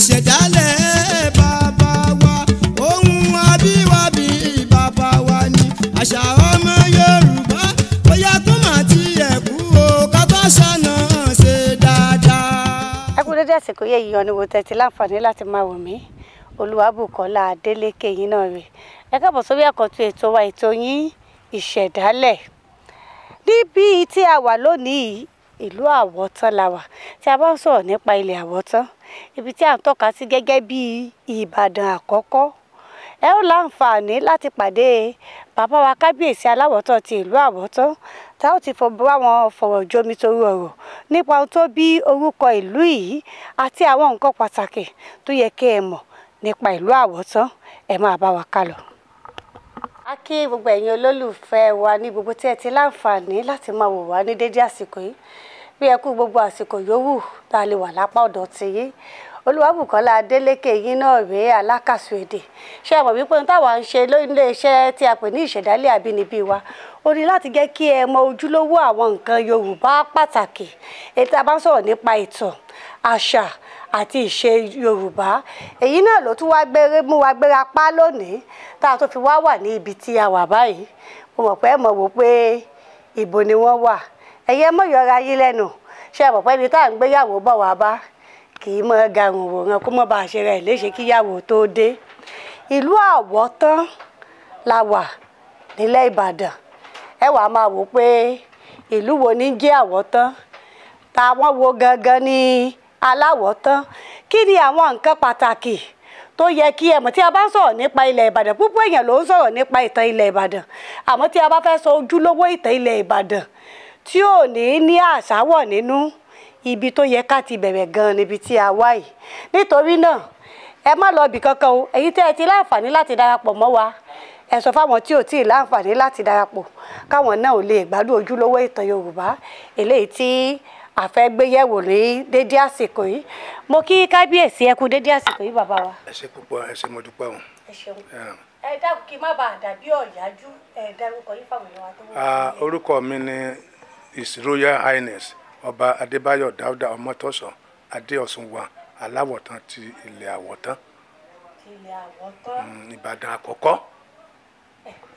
Ìṣẹ̀dálẹ̀ bàbá wa, ohun abíwábí bàbá wa ni àṣà ọmọ Yorùbá. Bóyá kó má tiẹ̀ kú o, ká bá ṣàna ṣe dáadáa. Ẹ kú dédé àsìkò yẹ yìí ọ̀nà wò tẹ̀tí láǹfààní láti máa wò mí, Olúwabùkọ́lá Adélékè yín náà rè. Ẹ káàbọ̀ sórí àkọ́tún ètò wa, ètò yín Ìṣẹ̀dálẹ̀. Níbi tí a wà lónìí, ìlú Àwọ̀tán la wà. Tí a bá ń sọ̀rọ̀ nípa ilẹ̀ Àwọ̀tán, ibi tí à ń tọ́ka sí gẹ́gẹ́ bí Ìbàdàn àkọ́kọ́, ẹ ó láǹfààní láti pàdé bàbá wa kábíyèsí Aláwọ̀tán ti ìlú Àwọ̀tán, tá ó ti bá wọn fọ̀rọ̀ jomitoro ọ̀rọ̀ nípa ohun tó bí orúkọ ìlú yìí àti àwọn nǹkan pàtàkì tó yẹ kí ẹ mọ̀ nípa ìlú Àwọ̀tán. Ẹ máa bá wa kálọ. A kí gbogbo ẹ̀yin olólùfẹ́ wa ní gbogbo tí ẹ ti láǹfààní láti máa wò wá ní dédé àsìkò yìí. Bí ẹ kú gbogbo àsìkò yòówù tá a lè wà lápá ọ̀dọ̀ ti yín. Olúwabùkọ́lá Adélékè yín náà rèé, alákàsù èdè. Ṣé ẹ mọ̀ wípé ohun táwa ń ṣe lórílé iṣẹ́ tí a pè ní Ìṣẹ̀dálẹ̀ Àbínibí wa, ó ní láti jẹ́ kí ẹ mọ ojúlówó àwọn nǹkan Yorùbá pàtàkì. Èyí tí a bá ń sọ̀rọ̀ nípa ìtàn, àṣà àti ìṣe Yorùbá. Èyí náà ló tún wá gbére mú wa gbéra pa lónìí tá a tó fi wá wà ní ibi tí a wà báyìí. Mo mọ̀ pé ẹ mọ̀ wò pé ibo ni wọ́n wà. Ẹ̀yẹ mọ̀ yọra yín lẹ́nu. Ṣé ẹ mọ̀ pé ẹni tá à ń gbéyàwó bọ̀ wá bá kì í mọ̀ garùn wòran kó mọ̀ bá a ṣe rẹ̀ léṣe kíyàwó tó dé. Ìlú Àwọ̀tán la wà nílẹ̀ Ìbàdàn. Ẹ wàá máa wò pé ìlú wo ní jẹ́ Àwọ̀tán, táwọn wo gangan ní Aláwọ̀tán, kí ni àwọn nǹkan pàtàkì tó yẹ kí ẹ mọ̀. Tí a bá ń sọ̀rọ̀ nípa ilẹ̀ Ìbàdàn, púpọ̀ èèyàn ló ń sọ̀rọ̀ nípa ìtàn ilẹ̀ Ìbàdàn, àmọ́ tí a bá fẹ́ sọ ojúlówó ìtàn ilẹ̀ Ìbàdàn tí ò ní ní àṣàwọ̀ nínú, ibi tó yẹ ká ti bẹ̀rẹ̀ gan níbi tí a wá yìí. Nítorí náà ẹ má lọ ibì kankan o. Èyí tẹ́ ẹ ti láǹfààní láti darapọ̀ mọ́ wa, ẹ sọ fáwọn tí ò tí ì láǹfààní láti darapọ̀ káwọn náà ò lè gbádùn ojúlówó ìtàn Yorùbá eléyìí tí a fẹ́ gbéyẹ̀wò ní dédé àsìkò yìí. Mo kí kábíyèsí, ẹ kú dédé àsìkò yìí bàbá wa. Ẹ ṣé púpọ̀, ẹ ṣé, mo dúpẹ́ o. Ẹ ṣeun. Ẹ dákun, kí má bàa dàbí ọ̀yájú, ẹ dárúkọ yín fáwọn èèyàn wa tó wọ́n. Orúkọ mi ni His Royal Highness Ọba Adébáyọ̀ Dáúdà Ọmọtọ́sàn Adéọ̀sùnwà Aláwọ̀tán ti ilẹ̀ Àwọ̀tán. Ti ilẹ̀ Àwọ̀tán. Ìbàdàn àkọ́kọ́.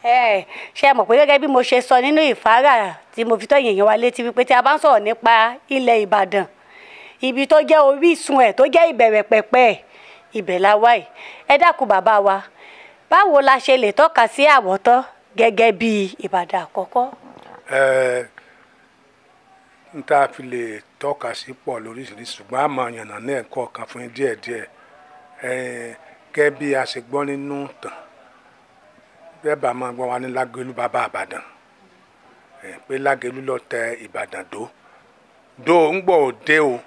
Ẹ ṣe mọ̀ pé gẹ́gẹ́ bí mo ṣe sọ nínú ìfárà tí mo fi tọ́ èèyàn wa létí wípé tí a bá ń sọ̀rọ̀ nípa ilẹ̀ Ìbàdàn, ibi tó jẹ́ orísun ẹ̀ tó jẹ́ ìbẹ̀rẹ̀ pẹ̀pẹ̀ ibẹ̀ la wà yìí. Ẹ dákun bàbá wa, báwo la ṣe lè tọ́ka sí Àwọ̀tán gẹ́gẹ́ bí Ìbàdàn àkọ́kọ́? N tá a fi lè tọ́ka sí pọ̀ lóríṣiríṣi, ṣùgbọ́n àmọ́ yànnà náà kọ̀ọ̀kan fún yín díẹ̀díẹ̀. Gẹ́gẹ́ bí a ṣe gbọ́ nínú ìtàn, bẹ́ẹ̀ bá máa gbọ́ wa ní Lágẹ̀lú bàbá Ìbàdàn, pé Lágẹ̀lú ló tẹ Ìbàdàn dó dó ń gbọ́ òde o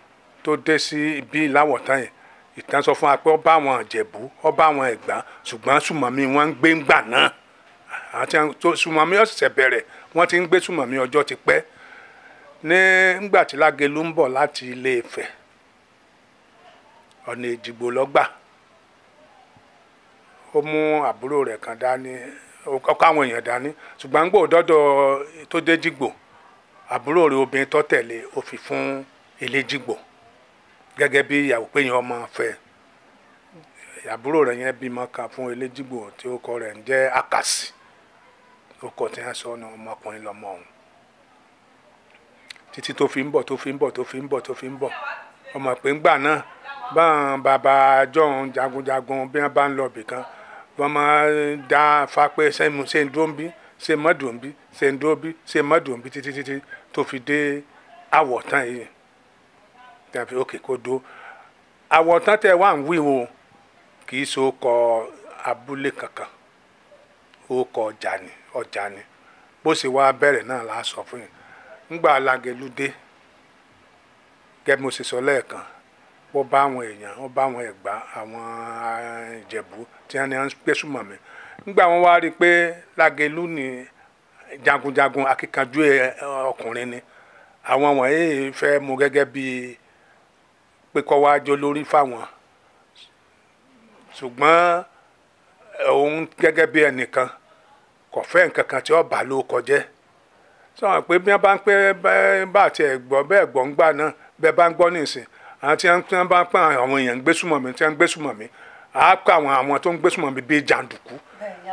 tó dé sí ibi Láwọ̀tán yẹn. Ìtàn sọ fún wa pé ó bá àwọn Ìjẹ̀bú, ó bá àwọn Ẹ̀gbá, ṣùgbọ́n Sùmọ̀mí wọ́n ń gbé ńgbà náà. Àti Sùmọ̀mí ọ̀sẹ̀ bẹ̀rẹ̀, wọ́n ti ń gbé Sùmọ̀mí ọjọ́ ti pẹ́. Ní ngbà tí Lágẹ̀lú ń bọ̀ láti Ilé Ifẹ̀, ọ̀nà Èjìgbò ló gbà. Ó mú àbúrò rẹ̀ kan dání, ó kó àwọn èèyàn dání, ṣùgbọ́n gbò dọ́dọ̀ tó dé Jìgbò, àbúrò rẹ̀ obìnrin tó tẹ̀lé ó fi fún Eléjìgbò gẹ́gẹ́ bí ìyàwó pé yẹn ọmọ fẹ́. Àbúrò rẹ̀ yẹn bímọ kan fún Eléjìgbò tí ó kọ rẹ̀ ń jẹ́ Àkàsì. Ó kọ tí wọ́n sọ ní ọmọkùnrin lọ́mọ ọ̀hún. Títí tó fi ń bọ̀ tó fi ń bọ̀ tó fi ń bọ̀ tó fi ń bọ̀, ọmọ pé ńgbà náà báwọn bàbá jọ̀hún jagunjagun bí wọ́n bá ń lọ ibìkan, wọ́n máa ń dá fa pé ṣé ń dúró ń bí, ṣé mọ́ dùn bí, ṣé ń dúró bí, ṣé mọ́ dùn bí, títí títí tó fi dé Àwọ̀tán yìí. Tàbí òkè kó dó Àwọ̀tán tẹ wá ń wí o, kì í so kọ abúlé kankan, ó kọ ọjà ni, ọjà ni. Bó ṣe wá bẹ̀rẹ̀ náà la sọ fún yín. Ńgbà Lágẹ̀lú dé, gẹ́gẹ́ bí mo ṣe sọ lẹ́ẹ̀kan, wọ́n bá àwọn èèyàn, wọ́n bá àwọn Ẹ̀gbá, àwọn Ìjẹ̀bú tí wọ́n ní wọ́n gbé Sùmọ̀mí. Ńgbà wọn wá rí i pé Lágẹ̀lú ni jagunjagun akíkanjú ọkùnrin ni, àwọn wọ̀nyí fẹ́ mú gẹ́gẹ́ bí pé kó wá jó lórí fáwọn. Ṣùgbọ́n òun gẹ́gẹ́ bí ẹnìkan kò fẹ́ nǹkan kan tí ó bà ló kọjẹ́. Sọ pé bí wọ́n bá ń pẹ́ bá tiẹ̀ gbọ́ bẹ́ẹ̀ gbọ́ ńgbà náà, bẹ́ẹ̀ bá ń gbọ́ nísìn, Àwọn tí wọ́n bá pa àwọn èèyàn ń gbé súnmọ́ mi, tí wọ́n ń gbé súnmọ́ mi, á kó àwọn tó ń gbé súnmọ́ mi bíi jàǹdùkú.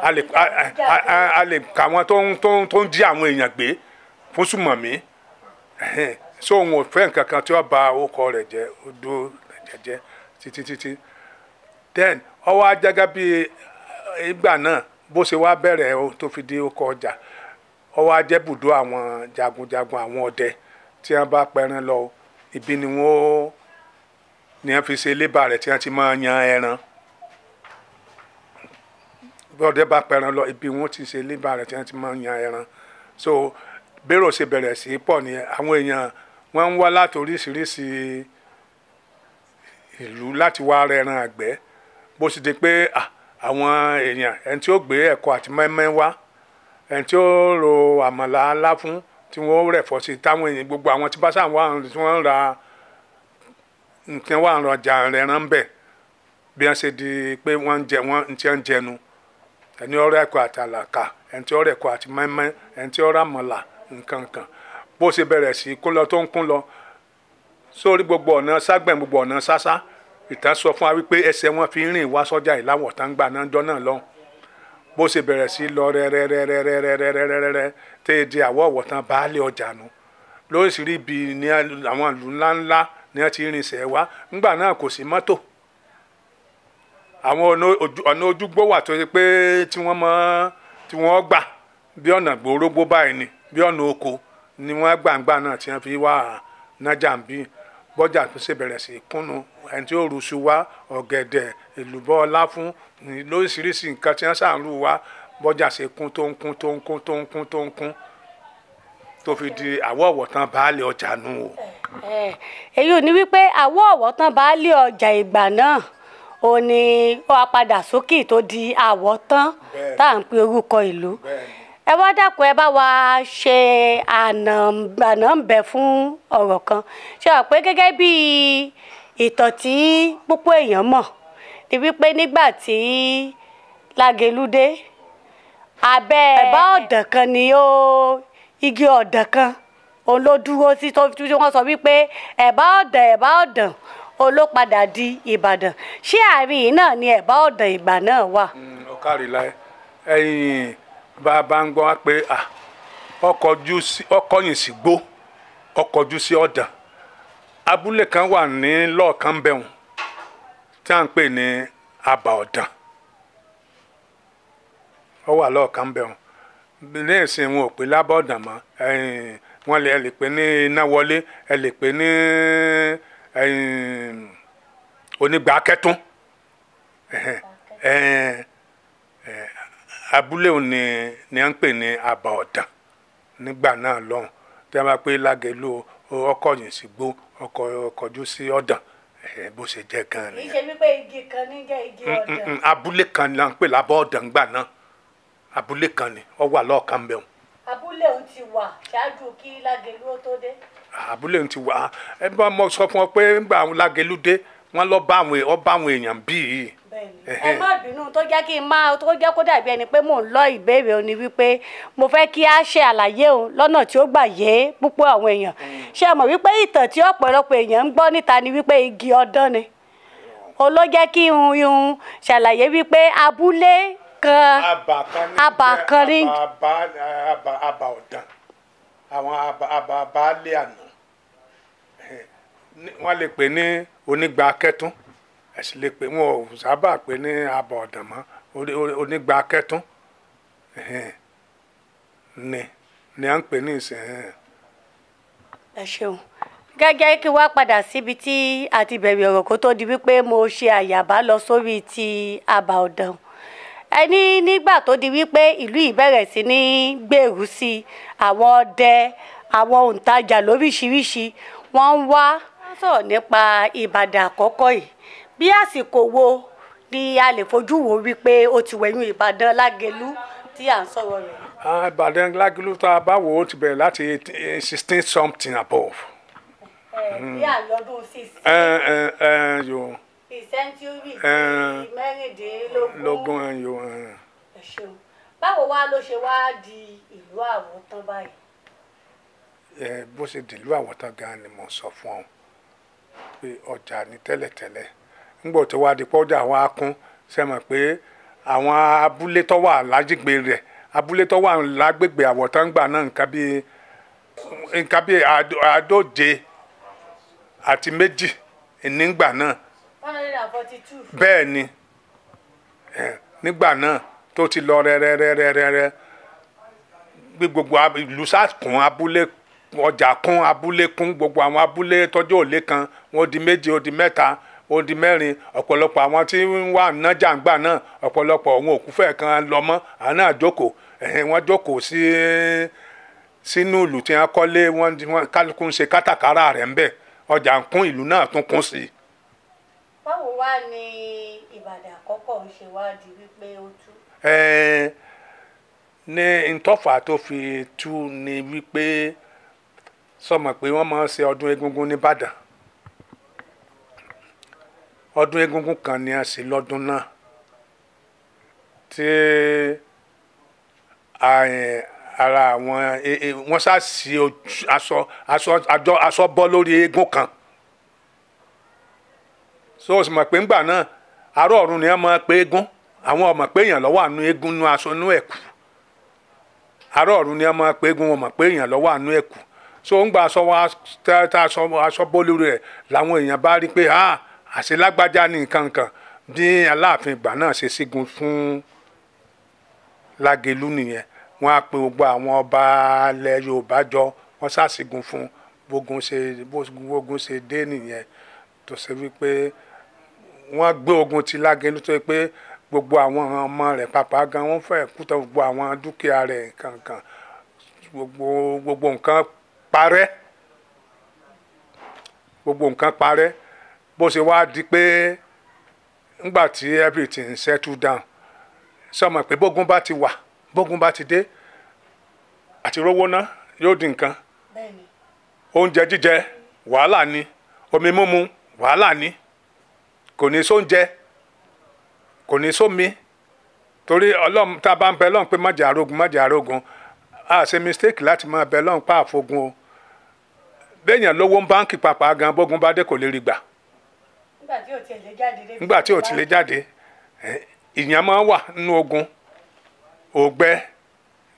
A lè kà àwọn tó ń jí àwọn èèyàn gbé fún súnmọ́ mi. So òun ò fẹ́ nǹkan kan tí ó ba orúkọ rẹ̀ jẹ́, ó dúró jẹ́jẹ́ títí títí. Then ó wá jẹ́gẹ́ bí ìgbà náà bó ṣe wá bẹ̀rẹ̀ tó fi di orúkọ ọjà, ó wá jẹ́ bùdó àwọn jagunjagun, àwọn ọdẹ tí wọ́n bá pẹran lọ, ibi ni wọ́n ní wọ́n fi ṣe lébà rẹ̀ tí wọ́n ti máa yan ẹran. Bí ọdẹ bá pẹran lọ, ibi wọ́n ti ṣe lébà rẹ̀ tí wọ́n ti máa yan ẹran. So bérò ṣe bẹ̀rẹ̀ sí pọ̀ ni àwọn èèyàn wọ́n ń wá láti oríṣiríṣi ìlú láti wá rẹran àgbẹ̀. Bó sì di pé àwọn èèyàn, ẹni tí ó gbé ẹ̀kọ àti mẹ́mẹ́ wá, ẹni tí ó ro àmàlà ńlá fún, tí wọ́n rẹ̀fọ́ sí, táwọn èèyàn gbogbo àwọn tí bá sáà wà tí wọ́n ń ra nǹkan wà ń rọjà rẹran bẹ̀, bí wọ́n ṣe di pé wọ́n ń jẹ wọ́n ti ń jẹnu. Ẹni ó rẹ̀kọ àti àlàkà, ẹni tí ó rẹ̀kọ àti mẹ́mẹ́, ẹni tí ó rà àmàlà nǹkan kan. Bó ṣe bẹ̀rẹ̀ sí kún lọ tó ń kún lọ sórí gbogbo ọ̀nà ságbẹ̀n, gbogbo ọ̀nà sásá. Ìtàn sọ fún wa wípé ẹsẹ̀ wọn fi ń rìn wá sọ́jà ìláwọ̀ tán gbà náà jọ náà lọ́hùn. Bó ṣe bẹ̀rẹ̀ sí lọ rẹ́rẹ́rẹ́rẹ́rẹ́rẹ́rẹ́rẹ́ tẹ́ ẹ di àwọ̀ ọ̀wọ̀ tán baálé ọjà nu. Lóríṣiríṣi ibi ní àwọn ìlú ńláńlá ni wọ́n ti rinṣẹ́ wá. Ńgbà náà kò sí mọ́tò. Àwọn ọ̀nà ojúgbó wà tó ṣe pé tí wọ́n mọ́ tí wọ́n gbà bí ọ̀nà gbòórógbó báyìí ni, bí ọ̀nà oko ni wọ́n gbàǹgbà náà tí wọ́n fi wá nájà ń bí. Bọ́jà tó ṣe bẹ̀rẹ̀ sí kúnnu, ẹni tí ó ruṣu wá, ọ̀gẹ̀dẹ̀, èlùbọ́ ọlá fún lóríṣiríṣi nǹkan tí wọ́n ṣàn rú wá. Bọ́jà ṣe kún tó ń kún tó ń kún tó ń kún tó ń kún tó fi di àwọ̀ ọ̀wọ̀ tán baálé ọjà nù o. Èyí ò ní wípé àwọ̀ ọ̀wọ̀ tán baálé ọjà ìgbà náà ò ní ó wá padà sókè tó di àwọ̀ tán tá à ń pe orúkọ ìlú. Ẹ wá dákun, ẹ bá wa ṣe ànàmbẹ fún ọ̀rọ̀ kan. Ṣé wà pé gẹ́gẹ́ bí ìtàn tí púpọ̀ èèyàn mọ̀ ni wípé nígbà tí Lágelú dé, abẹ́ ẹ̀bá ọ̀dàn kan ni ó igi ọ̀dàn kan òun ló dúró sí, tó fi wọ́n sọ wípé ẹ̀bá ọ̀dàn ẹ̀bá ọ̀dàn òun ló padà di Ìbàdàn. Ṣé àárín yìí náà ni ẹ̀bá ọ̀dàn ìgbà náà wà? Ó kárí láyé. Ẹ̀yin bàbá ń gbọ́ pé ọkọ̀yìn sí gbó, ọkọ̀jú sí ọ̀dàn. Abúlé kan wà ní lọ́ọ̀kan bẹ̀rùn tí à ń pè ní àbà ọ̀dàn. Ó wà lọ́ọ̀kan bẹ̀rùn. Ní ìsìn wọn ò pè lábọ̀ ọ̀dàn mọ́. Wọ́n lè pè ní iná wọlé, ẹ lè pè ní onígbàkẹ́tún. Abúlé òní ni à ń pè ní àbà ọ̀dàn nígbà náà lọ́hùn. Tí a bá pé Lágelú ọkọ̀yìn sí gbó, ọkọ̀jú sí ọ̀dàn, bó ṣe jẹ́ gan-an nìyẹn. Kì í ṣe wípé igi kan ní jẹ́ igi ọ̀dàn. Abúlé kan ni à ń pè lábọ̀ ọ̀dàn nígbà náà. Abúlé kan ni ó wà lọ́ọ̀kan bẹ̀rùn. Abúlé òun ti wà ṣáájú kí Lágelú ó tó dé. Abúlé òun ti wà. Ẹ bá mo sọ fún ọ pé nígbà Lágelú dé, wọ́n lọ bá àwọn èèyàn bíi. Ẹ má bínú, tó jẹ́ kí n máa tó jẹ́ kó dàbí ẹni pé mò ń lọ ìbéèrè òní wípé mo fẹ́ kí a ṣe àlàyé o lọ́nà tí ó gbà yé púpọ̀ àwọn èèyàn. Ṣé ẹ mọ̀ wípé ìtàn tí ọ̀pọ̀lọpọ̀ èèyàn ń gbọ́ níta ni wípé igi ọ̀dàn ni. Ó ló jẹ́ kí n ṣàlàyé wípé abúlé kan àbà kan ní. Àbà ọ̀dàn, àwọn àbà baálé àná, wọ́n lè pè ní onígbàkẹ́tún, ẹ sì lè pè wọn ò sábà pè ní àbà ọ̀dàn mọ́, onígbàkẹ́tún ni à ń pè ní ìsìn. Ẹ ṣeun. Gẹ́gẹ́ kí wá padà síbi tí a ti bẹ̀rẹ̀ ọ̀rọ̀ kó tó di wípé mo ṣe àyàbá lọ sórí ti àbà ọ̀dàn. Ẹni nígbà tó di wípé ìlú yìí bẹ̀rẹ̀ sí ní gbèrú sí, àwọn ọdẹ, àwọn òǹtajà lóríṣiríṣi wọ́n ń wá. Wọ́n sọ̀rọ̀ nípa Ìbàdàn àkọ́kọ́ yìí. Bí àsìkò wo ni a lè fojú wo wípé ó ti wẹ̀yìn Ìbàdàn Lágelú tí à ń sọ̀rọ̀ rẹ̀? Ìbàdàn Lágelú tá a bá wò ó ti bẹ̀rẹ̀ láti 16 something above. Bí àlọ́dún 16. Century mẹ́rìndínlógún. Ẹ ṣeun. Báwo wá ló ṣe wá di ìlú Àwọ̀tán báyìí? Bó ṣe dìlú Àwọ̀tán gan ni mo sọ fún ọ. Pé ọjà ní tẹ́lẹ̀tẹ́lẹ̀. Ńgbọ̀ tó wá di pọ́jà wa kún, ṣe mọ̀ pé àwọn abúlé tó wà lágbègbè rẹ̀, abúlé tó wà lágbègbè Àwọ̀tán gbà náà, nǹkan bíi 142 nígbà náà. 142. Bẹ́ẹ̀ ni, nígbà náà tó ti lọ rẹ́rẹ́rẹ́rẹ́rẹ́ bí gbogbo ìlú sá kún, abúlé ọjà kún, abúlé kún, gbogbo àwọn abúlé tọ́jú òlé kan, wọ́n di méjì, ó di mẹ́ta, ó di mẹ́rin. Ọ̀pọ̀lọpọ̀ àwọn tí ń wà nájà ńgbà náà, ọ̀pọ̀lọpọ̀ òun òkú fẹ́ kan lọ mọ́, àwọn náà jókòó, ẹ̀hìn, wọ́n jókòó sí sínú ìlú tí wọ́n kọ́lé, wọ́n kálukú ń ṣe kátàkárà rẹ̀ ń bẹ̀. Ọjà ń kún, ìlú náà tún kún sí i. Báwo wá ni Ìbàdàn àkọ́kọ́ ń ṣe wá di wípé ó tú? Ní ntọ́fà tó fi tú ni wípé, sọmọ pé wọ́n máa ń ṣe ọdún egúngún nìbàdàn. Ọdún egúngún kan ni a ṣe lọ́dún náà tí ara àwọn wọ́n ṣá sí aṣọ aṣọ àjọ aṣọ bọ́ lórí eégún kan. So o sì mọ̀ pé ńgbà náà, àárọ̀ ọ̀run ni wọ́n máa pe eégún. Àwọn ọmọ pé èèyàn lọ́wọ́ àánú eégún nú aṣọ nú ẹ̀kú. Àárọ̀ ọ̀run ni wọ́n máa pe eégún, wọn mọ̀ pé èèyàn lọ́wọ́ àánú ẹ̀kú. So ń gba aṣọ wa tá aṣọ aṣọ bọ́ lórí rẹ̀ làwọn èèyàn bá rí pé, ah, àṣẹ lágbájá ní nǹkan kan. Bí Aláàfin ìgbà náà ṣe sígun fún Lágelú nìyẹn. Wọ́n á pe gbogbo àwọn ọba ilẹ̀ Yorùbá jọ, wọ́n ṣàṣìgun fún. Bógun ṣe dé nìyẹn, tó ṣe wípé wọ́n gbé ogun ti Lágelú, tó yẹ pé gbogbo àwọn ọmọ rẹ̀ pàpà gan wọ́n fẹ́ kú tán, gbogbo àwọn dúkìá rẹ̀ nǹkan, gbogbo nǹkan parẹ́, gbogbo nǹkan parẹ́. Bó ṣe wá di pé ńgbà tí everything settle down, sọmọ pé bógun bá ti wà, bógun bá ti dé, àti rówó ná yóò di nǹkan. Oúnjẹ jíjẹ, wàhálà ni. Omi mímu, wàhálà ni. Kò ní sóúnjẹ, kò ní sómi, torí Ọlọ́run tá a bá ń bẹ Ọlọ́run pé má jẹ́ àrógun, má jẹ́ àrógun, a ṣe mistake láti máa bẹ Ọlọ́run pa àfogun o. Béèyàn lówó ń báńkì pàpà gan, bógun bá dé, kò lè rí gbà. Nígbà tí ò tiẹ̀ lè jáde débi. Nígbà tí ò ti lè jáde, ìyẹn máa wà nínú ogun ògbẹ.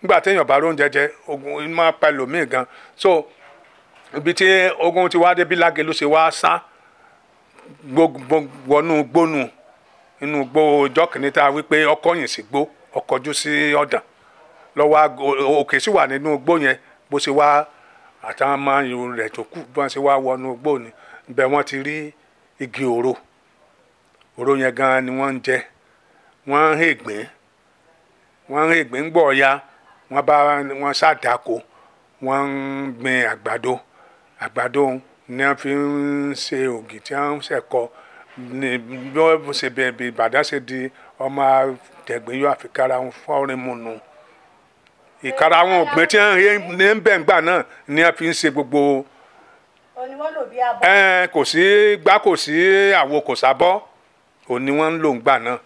Nígbà téèyàn bá róúnjẹ jẹ, ogun máa pa ẹlòmíì gan. So ibi tí ogun ti wá dé, bí Lágelú ṣe wá sá gbogbo wọnú gbónú inú gbó ọjọ́ kìíní tá a wí pé ọkọ yìí sì gbó ọkọjú sí ọ̀dàn lọ́wọ́, òkè sì wà nínú igbó yẹn. Bó ṣe wá àtàwọn ọmọ rẹ̀ tó kù, bí wọ́n ṣe wá wọnú igbó ni ibẹ̀ wọ́n ti rí igi òro. Òro yẹn gan ni wọ́n ń jẹ, wọ́n ń hègbín, wọ́n ń hègbín. Gbọ́ ya wọ́n bá wọ́n ṣàdáko, wọ́n ń gbin àgbàdo. Àgbàdo ni wọ́n fi ń ṣe ògì tí wọ́n ń ṣẹ̀kọ ní bí wọ́n ṣe bẹ̀rẹ̀. Bí Ìbàdàn ṣe di ọmọ àtẹ̀gbìn yóò àfikàrà wọn fọ́rin mu nù. Ìkara àwọn ògbìn tí wọ́n ní bẹ̀ ń gbà náà ni wọ́n fi ń ṣe gbogbo. Òní wọ́n lò bí abọ́. Ẹ kò sí gbá, kò sí àwo, kò sábọ́, òní wọ́n ń lò ń gbà náà.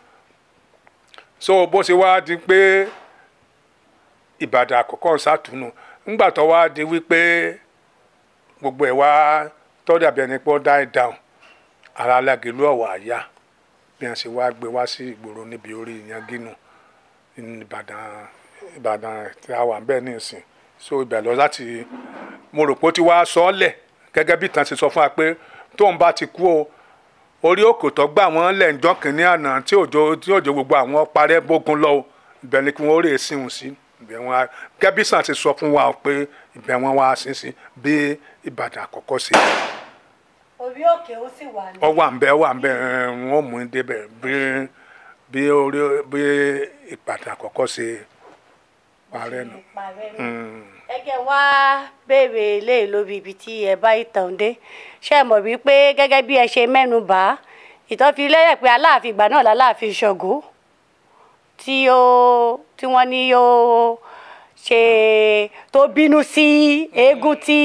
So bó ṣe wá di pé Ìbàdàn àkọ́kọ́ ṣàtúnú, ńgbà tó wá di wípé gbogbo ẹ̀ wá tó dàbí ẹni pé ó die down, ara Lágelú ọ̀wà àyà, bí wọ́n ṣe wá gbé wá sí ìgboro níbi orí Yanginu Ìbàdàn, Ìbàdàn tí a wà bẹ́ẹ̀ nísìn. So ibẹ̀ lọ láti, mo rò pé ó ti wá sọ ọ́ lẹ̀ gẹ́gẹ́ bí ìtàn ṣe sọ fún wa pé tóun bá ti kú o, orí òkè tó gbà wọ́n lẹ̀ ń jọ́ kìnínní àná tí òjò gbogbo àwọn parẹ́ bógun lọ o, ibẹ̀ ni kí wọ́n rè é síhun sí. Ibẹ̀ wọn, gẹ́gẹ́ bí ìtàn ṣe sọ fún wa pé ibẹ̀ wọn wá sí sí bí Ìbàdàn àkọ́kọ́ ṣe. Orí òkè ó sì wà ní. Ọ wà ń bẹ, ọ wà ń bẹ, wọn mú un débẹ̀ bí orí bí Ìbàdàn àkọ́kọ́ ṣe parẹ́ nù. Parẹ́ nù. Ẹ jẹ́ wá béèrè eléyìí lórí ibi tí ẹ bá ìtàn dé. Ṣé ẹ mọ̀ wípé gẹ́gẹ́ bí ẹ ṣe mẹ́nu bà á, ìtàn fi lẹ́yẹ̀ pé Aláàfin ìgbà náà l'Aláàfin Ṣàngó tí wọ́n ní ó ṣe tó bínú sí eégún tí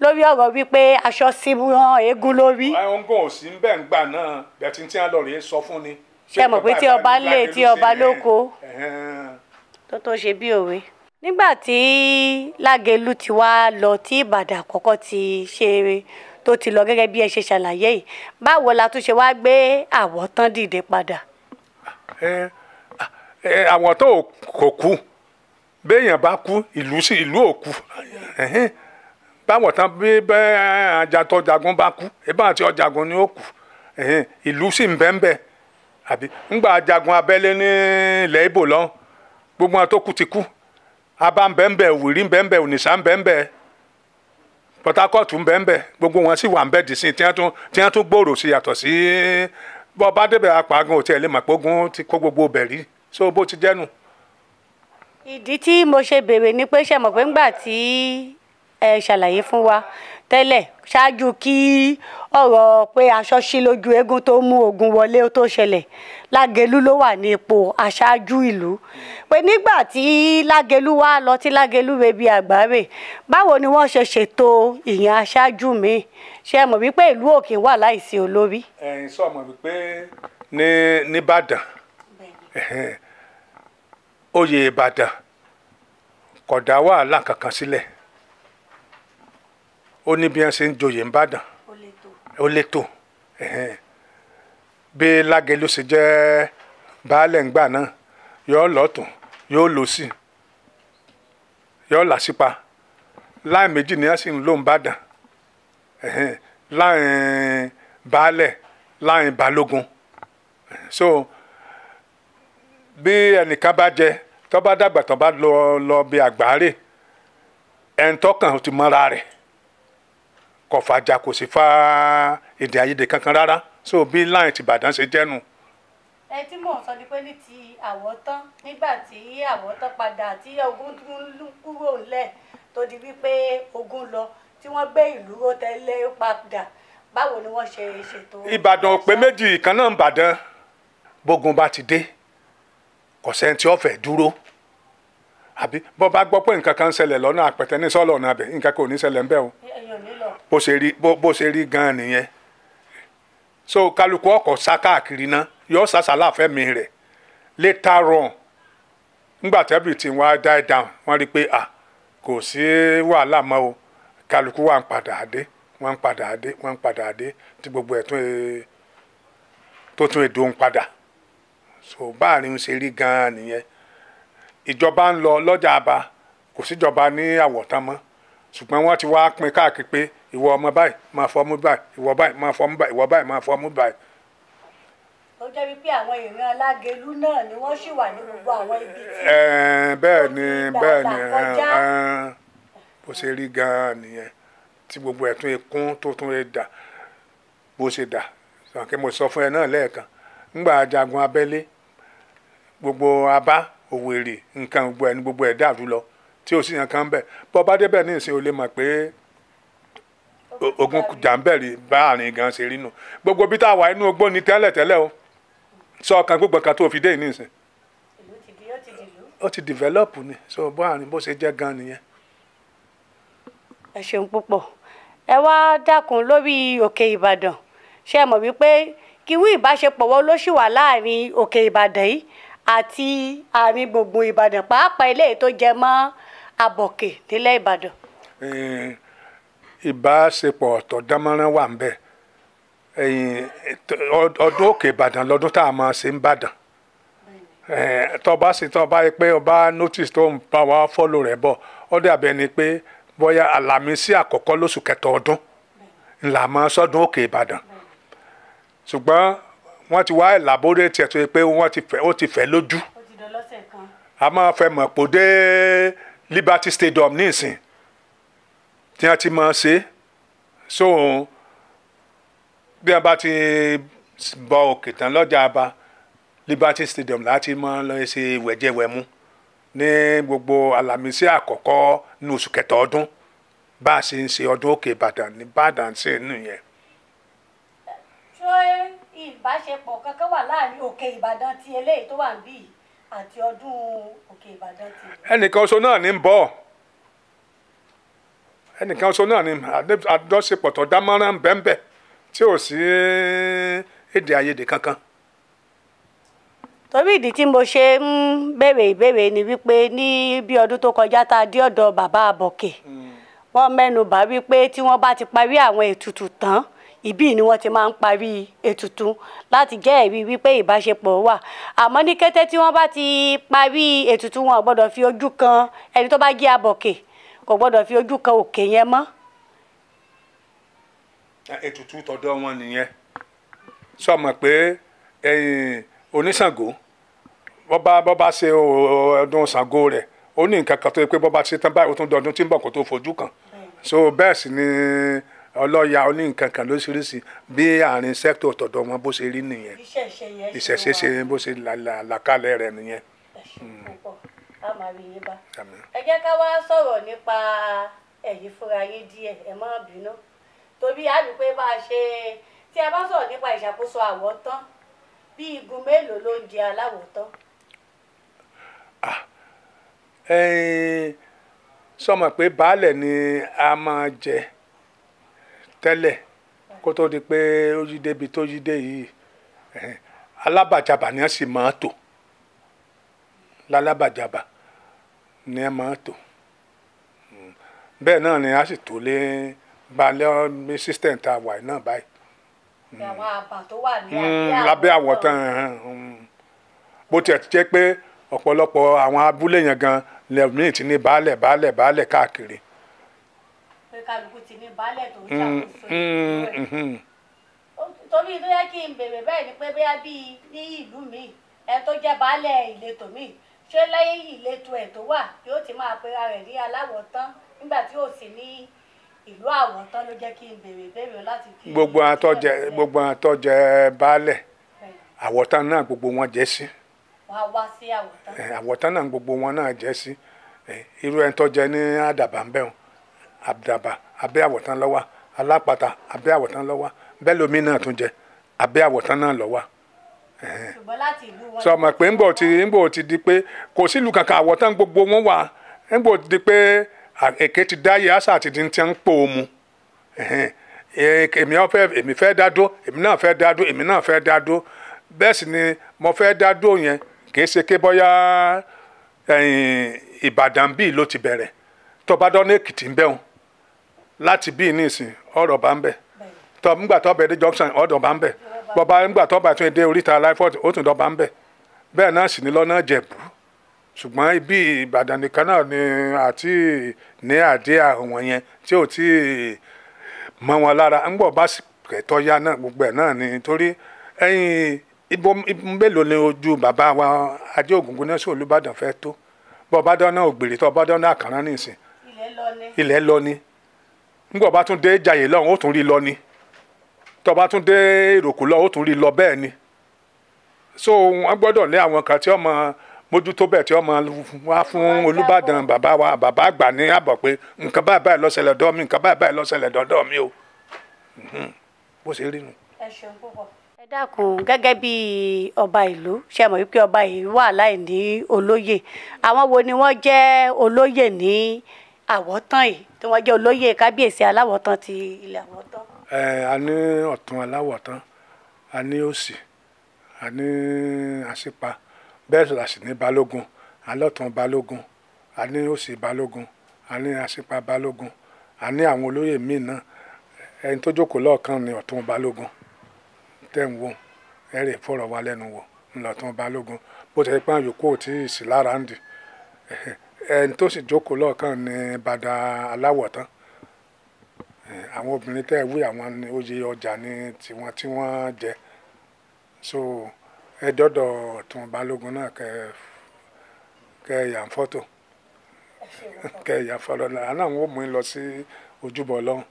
lórí ọ̀rọ̀ wípé aṣọ sí wọn eégún lórí. Ẹ ń gùn òsì ń bẹ̀ ń gbà náà bẹ̀tí tí wọ́n lọ rèé sọ fún ni. Ṣé ẹ mọ̀ pé tí ọba lé tí ọba lóko tó tó ṣe bí òwe. Nígbà tí Lágelú ti wá lọ, tí Ìbàdàn àkọ́kọ́ ti ṣe tó ti lọ gẹ́gẹ́ bí ẹ ṣe ṣàlàyé yìí, báwo la tún ṣe wá gbé Àwọ̀tán dìde padà? Àwọ̀tán kò kú. Béèyàn bá kú, ìlú sí ìlú ò kú. Báwọ̀ tán bí bẹ́ẹ̀ ajatọ̀ jagun bá kú, ebá àti ọ̀jagun ni ó kú, ìlú sì ń bẹ́ẹ̀ bẹ́ẹ̀. Àbí ńgbà jagun abẹ́lé ní ilẹ̀ Ìbò lọ́hùn, gbogbo wọn tó kú ti kú. Abá ń bẹ́ẹ̀ bẹ́ẹ̀, Òwìrí ń bẹ́ẹ̀ bẹ́ẹ̀, Ònìṣà ń bẹ́ẹ̀ bẹ́ẹ̀, Port Harcourt ń bẹ́ẹ̀ bẹ́ẹ̀, gbogbo wọn sì wà ń bẹ́ẹ̀ dì sí, tí wọ́n tún gbòòrò sí yàtọ̀ sí bọ́ bá débẹ̀ apàgùn òtí ẹ̀ lè mọ̀ pé ogun ti kó gbogbo bẹ̀ rí. So bó ti jẹ́nu. Ìdí tí mo ṣe béèrè ni pé ṣe mọ̀ pé ńgbà tí ẹ ṣàlàyé fún wa tẹ́lẹ̀ ṣáájú kí ọ̀rọ̀ pé aṣọ ṣí lójú eégún tó mú ogun wọlé tó ṣẹlẹ̀, Lágelú ló wà ní ipò aṣáájú ìlú. Pé nígbà tí Lágelú wá lọ, tí Lágelú rebi àgbáre, báwo ni wọ́n ṣe ṣètò ìyẹn aṣáájú mi? Ṣe mọ̀ wípé ìlú òkè wà láìsí olórí. Ẹ̀yin sọ mọ̀ wípé ní nìbàdàn, oyè Ìbàdàn kò dá wàhálà kankan sílẹ̀. Ó ní bí wọ́n ṣe ń joyè ńbàdàn, ó létò. Bí Lágelú ṣe jẹ́ baálẹ̀ ńgbà náà, yóò lọ́tún, yóò lọ́sì, yóò làṣípa. Láì méjì ni wọ́n sì ń lò ńbàdàn, láì baálẹ̀, láì balógun. So bí ẹnìkan bá jẹ, tó bá dàgbà, tó bá lọ bí àgbáre, ẹni tọkàn ti mọ́ra rẹ̀, kò fàjà, kò sì fa èdè àìyedè kankan rárá. So bí láì ti Ìbàdàn ṣe jẹ́nu. Ẹ tí mò ń sọ ni pé ní ti Àwọ̀tán, nígbà tí Àwọ̀tán padà tí ogun kúrò ńlẹ̀ tó di wípé ogun lọ, tí wọ́n gbé ìlú ró tẹ́lẹ̀ padà, báwo ni wọ́n ṣe ṣètò. Ìbàdàn ò pé méjì, ìkan náà ń bàdàn. Bógun bá ti dé, kò sẹ́ni tí ó fẹ́ dúró. Àbí bọ́ bá gbọ́ pé nǹkan kan ń ṣẹlẹ̀ lọ́nà àpẹtẹ ní sọ́ọ̀lọ̀ ọ̀nà abẹ, nǹkan kò ní ṣẹlẹ̀ ń bẹ̀ o. Bó ṣe rí gan-an nìyẹn. So kálukú ọkọ̀ sá káàkiri ná, yóò sàṣàlà fẹ́mi rẹ̀. Later on, ńgbà tí everything wá die down, wọ́n rí i pé kò sí wàhálà mọ́ o. Kálukú wà ń padà dé, wọ́n ń padà dé, wọ́n ń padà dé, tí gbogbo ẹ̀ tó tún èdò ń padà. So báàrin ṣe rí gan-an nìyẹn. Ìjọba ń lọ lọ́jà àbá, kò síjọba ní Àwọ̀tán mọ́, ṣùgbọ́n wọ́n ti wá pín káàkiri pé ìwọ ọmọ báyìí máa fọmú báyìí, ìwọ báyìí máa fọmú báyìí, ìwọ báyìí máa fọmú báyìí. Ó jẹ́ wípé àwọn ìran Lágelú náà ni wọ́n ṣì wà ní gbogbo àwọn ibi tí. Bẹ́ẹ̀ ni, bẹ́ẹ̀ ni, bó ṣe rí gan-an nìyẹn, tí gbogbo ẹ̀ tún kún tó tún dà bó ṣe dà. Kí mo sọ fún ẹ náà lẹ́ẹ̀kan, ńgbà jagun abẹ́lé, gbogbo Abá, Òwèrè, nǹkan gbogbo ẹ̀ ní gbogbo ẹ̀ dàrú lọ, tí ò sí yẹn kan bẹ́ẹ̀. Bọ́ bá débẹ̀ ní ìsìn, o lè mọ̀ pé ogun jàǹbẹ̀rì bá àárín gan ṣe rí nù. Gbogbo bí tá a wà inú ogbó ni tẹ́lẹ̀ tẹ́lẹ̀ o. Sọ ọkàn gbogbo kan tó fi dé ní ìsìn, ó ti develop ni. So bó àárín bó ṣe jẹ́ gan nìyẹn. Ẹ ṣeun púpọ̀. Ẹ wá dákun lórí òkè Ìbàdàn, ṣé ẹ mọ̀ wípé kíwú ìbáṣepọ̀ wo ló ṣì wà láàrin òkè Ìbàdàn yìí àti àárín gbùngbùn Ìbàdàn, pàápàá eléyìí tó jẹ mọ́ Abọ̀kè nílẹ̀ Ìbàdàn? Ìbáṣepọ̀ ọ̀tọ̀ dánmọ́rán wà ń bẹ̀. Ọdún òkè Ìbàdàn lọ́dún tá a máa ṣe ń bàdàn. Tó bá sì tó bá yẹ pé ọba notice tó ń bá wa fọ́lò rẹ̀ bọ̀, ó dàbí ẹni pé bóyá Àlàmísì àkọ́kọ́ lóṣù kẹta ọdún ńlá máa sọ́dún òkè Ìbàdàn. Ṣùgbọ́n wọ́n ti wá elaborate ẹ̀ tó yẹ pé wọ́n ti fẹ́, ó ti fẹ́ lójú. A máa fẹ́ mọ̀ pò dé Liberty Stadium ní ìsìn tí wọ́n ti máa ṣe. So bí wọ́n bá ti bọ òkè tán lọ́jà àbá, Liberty Stadium láti máa lọ ṣe wẹ̀jẹwẹ̀mu ní gbogbo Àlàmísì àkọ́kọ́ ní oṣù kẹta ọdún. Bá a ṣe ń ṣe ọdún òkè Ìbàdàn ní Ìbàdàn sí nìyẹn. Ṣé ìbáṣepọ̀ kankan wà láàrin òkè Ìbàdàn ti eléyìí tó wà níbí àti ọdún òkè Ìbàdàn ti. Ẹnìkan ṣoṣo náà ní ń bọ̀, ẹnìkan ṣoṣo náà ní àjọṣepọ̀ tó dámọ́rán bẹ́ẹ̀nbẹ́ẹ̀ tí ò sí èdè àìyedè kankan. Torí ìdí tí mo ṣe ń béèrè ìbéèrè ni wípé ní bí ọdún tó kọjá tá a dé ọ̀dọ̀ bàbá Àbọ̀kè, wọ́n mẹ́nu bà wípé tí wọ́n bá ti parí àwọn ètùtù tán, ibí ni wọ́n ti máa ń parí ètùtù láti jẹ́ ẹ̀rí wípé ìbáṣepọ̀ wà. Àmọ́ ní kété tí wọ́n bá ti parí ètùtù, wọn ò gbọ́dọ̀ fi ojú kan ẹni tó bá jẹ́ Àbọ̀kè, kò gbọ́dọ̀ fi ojú kan òkè yẹn mọ́. Ètùtù tọ̀dọ̀ wọn nìyẹn. Sọ mọ̀ pé oníṣàngó bọ́ bá ṣe ọdún Ṣàngó rẹ̀, ó ní nǹkan kan tó yẹ pé bọ́ bá ṣe tán báyìí, ó tún dọdún tí ń bọ̀ kó tó fojú kàn. So bẹ́ẹ̀ sì ni ọlọ́ya ó ní nǹkan kan lóríṣiríṣi bí àárín sẹ́kítọ̀ tọ̀dọ̀ wọn bó ṣe rí nìyẹn. Ìṣẹ̀ṣe ṣe bó ṣe làkàlẹ̀ rẹ̀ nìyẹn. Ẹ jẹ́ ká wá sọ̀rọ̀ nípa ẹ̀yin fúnra yín díẹ̀, ẹ má bínú, torí a rí pé bá a ṣe tí a bá sọ̀rọ̀ nípa ìṣàkóso Àwọ̀tán, bí igun mélòó ló ń jẹ Aláwọ̀tán? Sọmọ pé baálẹ̀ ni a máa jẹ tẹ́lẹ̀ kó tó di pé ó yí débi tó yí dé yìí. Alábàjábà ni a sì máa tò, lálábàjábà ni a máa tò. Bẹ́ẹ̀ náà ni a sì tò lé balẹ̀ ní system tá a wà náà báyìí. Àwọn àbà tó wà ní lábẹ́ Àwọ̀tán, bó tiẹ̀ ti jẹ́ pé ọ̀pọ̀lọpọ̀ àwọn abúlé yẹn gan lẹ́mìí ti ní baálẹ̀ baálẹ̀ baálẹ̀ káàkiri. Pé kálukú ti ní baálẹ̀ tó ń ṣàkóso ìlú ẹ̀. Torí tó yẹ kí n bèrè bẹ́ẹ̀ ni pé bóyá bíi ní ìlú mi, ẹ tó jẹ́ baálẹ̀ ìletò mi, ṣé lẹ́yìn ìletò ẹ̀ tó wà yóò ti máa pera rẹ̀ ní Aláwọ̀tán nígbà tí ò sí ní ìlú Àwọ̀tán? Ló jẹ́ kí n bèrè bèrè láti fi. Gbogbo àtọ́jẹ baálẹ̀ Àwọ̀tán náà gbogbo wọn jẹ́ sí. Wọ́n á wá sí Àwọ̀tán. Àwọ̀tán náà gbogbo wọn náà jẹ́ sí. Irú ẹni tó jẹ ní Àdàbà ń bẹ̀ wọn, Àdàbà abẹ́ Àwọ̀tán ló wà, Alápàtà abẹ́ Àwọ̀tán ló wà, bẹ́ẹ̀ lómi náà tún jẹ abẹ́ Àwọ̀tán náà ló wà. Ṣùgbọ́n láti ìlú wọn. Sọ ma pé ńgbò ti di pé kò sílùú kankan Àwọ̀tán gbogbo wọn wà, ńgbò ti di pé èké ti dáyé àṣà àti ti ń pò ó mu. Èmi fẹ́ dá dó, èmi náà fẹ́ dá dó, èmi náà fẹ́ dá dó. Bẹ́ẹ̀ sì ni mo fẹ́ dá dó yẹn kì í ṣe ké bọ́yá Ìbàdàn bíi ló ti bẹ̀rẹ̀. Tó bá dán ní Èkìtì ń bẹ̀rùn láti bíi nísìn ọ̀rọ̀ bá ń bẹ̀, tó ńgbà tó bẹ̀ dé junction ọ̀dọ̀ bá ń bẹ̀, bọ́ba ńgbà tó bá tún dé oríta Láífọ̀tì ó tún dọ̀ bá ń bẹ̀. Bẹ́ẹ̀ náà sì ní lọ́nà Ìjẹ̀bú. Ṣùgbọ́n ibi Ìbàdàn nìkan náà ni àti ní àdé àwọn yẹn tí ò tí mọ́ wọn lára. Ńgbọ̀ bá sì kẹ̀tọ́ ya náà gbogbo ẹ̀ náà ni torí ẹ̀yìn ibo mélòó ni ojú bàbá wa Ajé Ògúngún náà sí Olúbàdàn fẹ́ tó. Bọ́ba dáná Ògbèrè tó bá dáná Àkàrà nìsín, ilẹ̀ lọ ni. Ńgbọ̀ bá tún dé Jayé lọ́hùn ó tún rí lọ ni. Tó bá tún dé Ìròkù lọ ó tún rí lọ bẹ́ẹ̀ ni. So wọ́n gbọ́dọ̀ lé àwọn kan tí wọ́n máa mójútó bẹ́ẹ̀ tí wọ́n máa wá fún Olúbàdàn bàbá wa bàbá àgbà ní àbọ̀ pé nǹkan báyìí báyìí ló ṣẹlẹ̀ dọ́ mi, nǹkan báyìí báyìí ló ṣẹlẹ̀ dọ́dọ̀ mi o. Bó ṣe rí nu. Ẹ ṣeun púpọ̀. Ẹ dákun, gẹ́gẹ́ bí ọba ìlú, ṣe mọ̀ wípé ọba ìlú wà láìní olóyè. Àwọn wo ni wọ́n jẹ́ olóyè ní Àwọ̀tán yìí tí wọ́n jẹ́ olóyè kábíyèsí Aláwọ̀tán ti ilẹ̀ Àwọ̀tán? A ní ọ̀tún Aláwọ̀tán, a ní òsì, a ní àṣìpa, bẹ́ẹ̀ sì ní balógun, alọ́tún balógun, a ní òsì balógun, a ní àṣìpa balógun, a ní àwọn olóyè míì náà. Ẹni tó jókòó lọ́ọ̀kan ni ọ̀tún balógun tẹ́ ń wò, ẹ rè fọ̀rọ̀ wá lẹ́nu wò ńlọ̀tún balógun, bó ti pọ́n yòókù ò tí ì sí lára ń dì. Ẹni tó sì jókòó lọ́ọ̀kan ni bàdà Aláwọ̀tán. Àwọn obìnrin tẹ́ ẹ wí àwọn ni oyè ọjà ní tiwọn tí wọ́n jẹ. So ẹ dọ́dọ̀ ọ̀tún balógun náà kẹ yà ń fọ́tò, kẹ yà fọ́tò náà, àwọn ò mú un lọ sí ojúbọ lọ́hùn.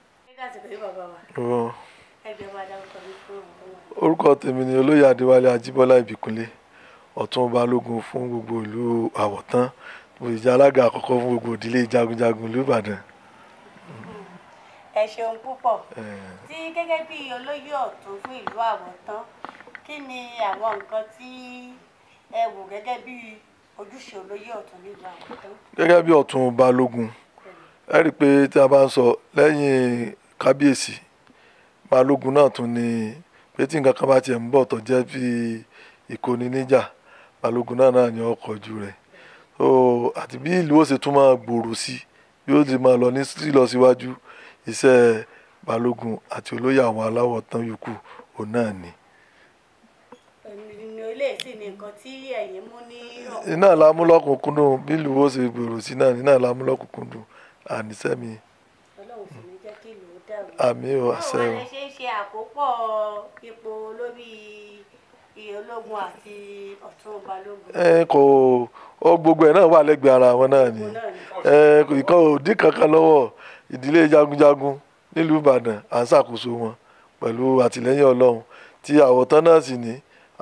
Orúkọ tèmi ni olóyè Adéwálé Ajíbọ́lá Ìbíkúnlé, ọ̀tún balógun fún gbogbo ìlú Àwọ̀tán, mo sì jẹ́ alága àkọ́kọ́ fún gbogbo ìdílé jagunjagun ìlú Ìbàdàn. Ẹ ṣeun púpọ̀. Tí gẹ́gẹ́ bí olóyè ọ̀tún fún ìlú Àwọ̀tán, kí ni àwọn nǹkan tí ẹ wò gẹ́gẹ́ bí ojúṣe olóyè ọ̀tún nílùú Àwọ̀tán? Gẹ́gẹ́ bí ọ̀tún balógun, ẹ rí i pé tí a bá ń sọ lẹ́yìn kábíyèsí, balógun náà tún ni pé tí nǹkan kan bá tiẹ̀ ń bọ̀ tó jẹ́ bí ìkóni níjà, Balógun náà ni ó kọjú rẹ̀. So àti bí ìlú ó ṣe tún máa gbòòrò sí, bí ó ti máa lọ ní sílọsíwájú, iṣẹ́ Balógun àti olóyè àwọn Aláwọ̀tán yòókù òun náà ni. Iná la mú lọ́kùnkúndùn, bí ìlú ó ṣe gbòòrò sí náà iná la mú lọ́kùnkúndùn àníṣẹ́ mi. Àmì ò àṣẹ o. Báwo lẹ ṣe ń ṣe àkópọ̀ ipò olórí ológun àti ọ̀tún Balógun? Kò ó gbogbo ẹ̀ náà wà lẹ́gbẹ̀ẹ́ ara wọn náà ni. Ìkan ò dín kankan lọ́wọ́ ìdílé jagunjagun nílùú Ìbàdàn, à ń ṣàkóso wọn pẹ̀lú àtìlẹ́yìn Ọlọ́run tí Àwọ̀tán náà sì ní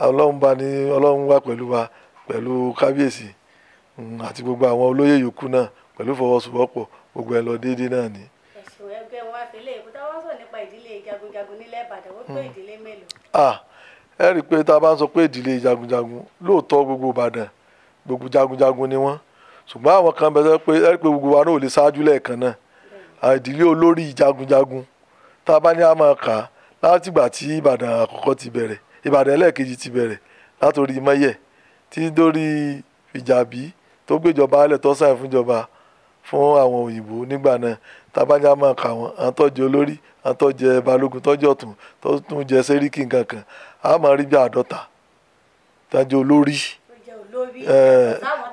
Ọlọ́run bá ní Ọlọ́run wà pẹ̀lú wa pẹ̀lú kábíyèsí àti gbogbo àwọn olóyè yòókù náà pẹ̀lú ìfọwọ́sowọ́pọ̀, gbogbo ẹ̀ lọ déédéé náà ni. Ẹ̀sùn ẹgbẹ́ wọn fi lè kó táwọn sọ nípa ìdílé jagunjagun nílẹ̀ Ìbàdàn, ó tó ìdílé mélòó? Ẹ rí i pé tá a bá ń sọ pé ìdílé jagunjagun, lóòótọ́ gbogbo Ìbàdàn gbogbo jagunjagun ni wọ́n, ṣùgbọ́n àwọn kan bẹ pé ẹ rí i pé gbogbo wa náà ò lè ṣáájú lẹ́ẹ̀kan náà. Ìdílé olórí jagunjagun tá a bá ní a máa kà á látìgbà tí Ìbàdàn àkọ́kọ́ ti bẹ̀rẹ̀, Ìbàdàn ẹlẹ́ẹ̀kejì ti bẹ̀rẹ̀ látòrí Mọ́yẹ̀ tí dórí Ìjàbí tó gbéjọba alẹ̀ tó sáyẹn fúnjọba fún àwọn òyìnbó nígbà náà. Tá a bá ní a máa kà wọ́n, àwọn tó jẹ olórí, àwọn tó jẹ Balógun, tó jẹ ọ̀tún, tó tún jẹ sẹ́ríkì nǹkan kan, a máa rí bí 50 tó jẹ olórí.